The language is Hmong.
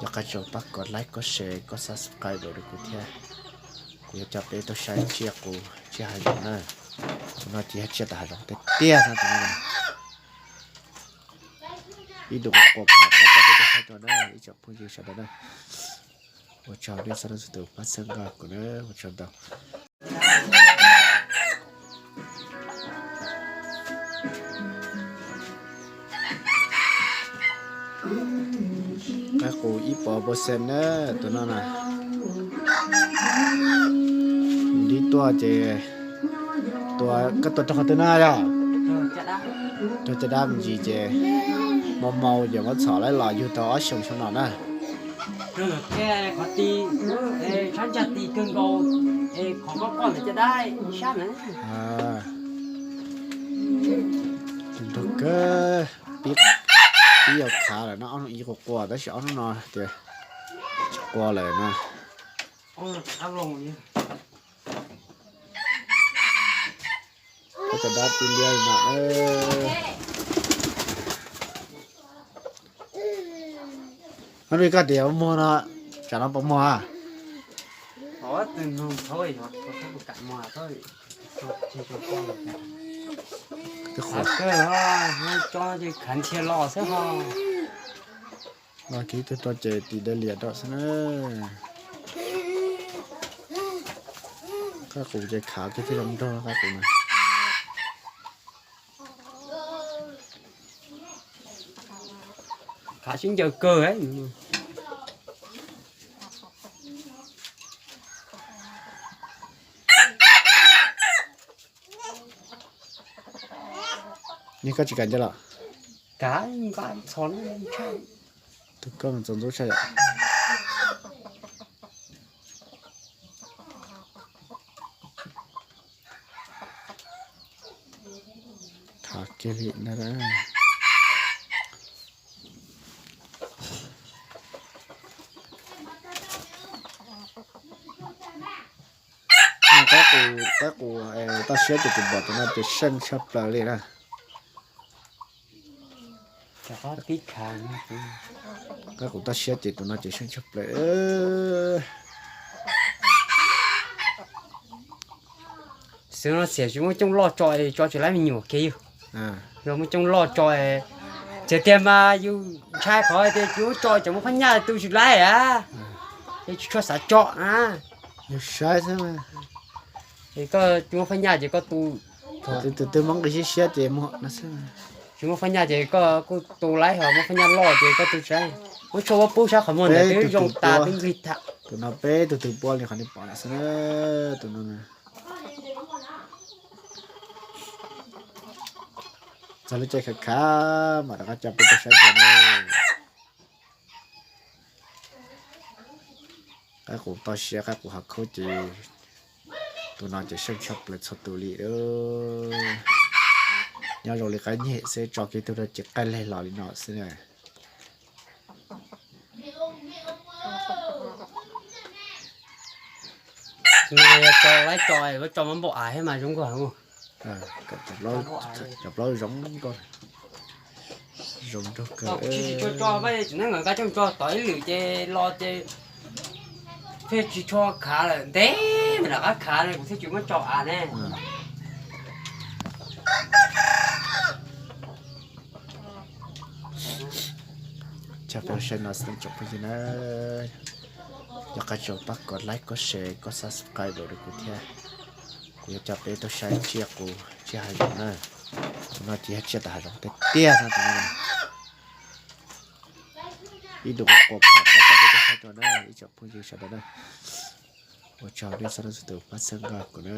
Yog qab tsaus pab kom like, kom share, kom subscribe rau kuv thiab. Kuv yuav coj peb tuaj saib tsiaj qus, tsiaj hav zoov na. Tus no ces yog tsiaj tom hav zoov tiag tiag no tus no. Ib tug quas quas kuv mam rov qab coj peb tuaj saib dua na ib tsoom phooj ywg sawv daws na. Ua tsaug nej txhua leej txhua tus pab txhawb nqa kuv na, ua tsaug ntau. Qaib qus ib puas percent na, tus no na. Nws tuaj ces, tua, koj tua rau qhov twg na yog? Rau caj dab me ntsis ces, mau mau ces muab txhom laib los yug tau ob xyoos xyoo no na. Qhov ti, sab ntsa ti kawg nkaus, qhov koj koj ntawm caj dab ib sab na. Nrog kawg, pib, pib yuav khav lawm no, ob hnub ib quas quas tab sis ob hnub no tias tsis quas lawm no. Koj caj dab pib liab li no. Hnub no koj tias muag no, tsam no puas muag? Khav nthia los xwb ho. Los kiv tug tua ces tis dej liam rau xwb na. Qaib qus ces khav kiag thiaj zoo nraug qaib qus na. Khav sib ncaws kawg. Koj tsis kam ncaws los? Kav nqa txhos, tus koj mas txaus ntxub tshaj yom. Khav kiag li na. Qaib qus, qaib qus toj siab ces tus npom tus no ces seej tshaj plaws li na. Qaib qus toj siab ces tus no ces seej tshaj plaws. Xwb no xiam tsis muaj cooj loj tso, tso tsis laib me nyuam kiag yog. Yog muaj cooj loj tso, txiav tiag mas yus ntshai qhov tias tsis muaj tso cov muaj phab nyaj tu tsis laib a, es tsis tshua xav tso na. Yus saib xwb. Es koj tsis muaj phab nyaj ces koj tu, tus twg muaj nqi siab siab ces muag no xwb. Tsis muaj phab nyaj ces koj kuj tu laib, ho muaj phab nyaj loj ces koj tu tsis laib. Muab tshuaj muab pub sab qhov muag ntawd twb zoo tas twb nqig tham. Tus no peb tug twg puab li qhov nej pom no xwb na. Tus no txog lub caij khav khav mam rov qab coj peb tuaj saib dua na. Qaib qus toj siab qaib qus hav khaub ces tus no ces seej tshaj plaws txhua tus li. Nyob zoo li qaib nyeg xwb, tso kiag tug no ces qaij leg los li no xwb na. Tso laib tso, tso mas npaum av thiab mas zoo nkauj heev. Cov plaub zoo nkauj, zoo nraug kawg. Kuv tsis tshua tso, tsis neeb nkawd nqa coj tso tod ib lwm ces los ces thiaj tsis tshua khav lawm, ntev mas rov qab khav ne, kuv thiaj tsis muab tso av ne. Tsoom phooj ywg na, yog qab tsaus pab kom like, kom share, kom subscribe rau kuv thiab. Kuv yuav coj peb tuaj saib tsiaj qus, tsiaj hav zoov na. Tus no ces yog tsiaj tom hav zoov tiag tiag no tus no. Ib tug quas quas kuv mam rov qab coj peb tuaj saib dua na ib tsoom phooj ywg sawv daws na. Ua tsaug nej txhua leej txhua tus pab txhawb nqa kuv na.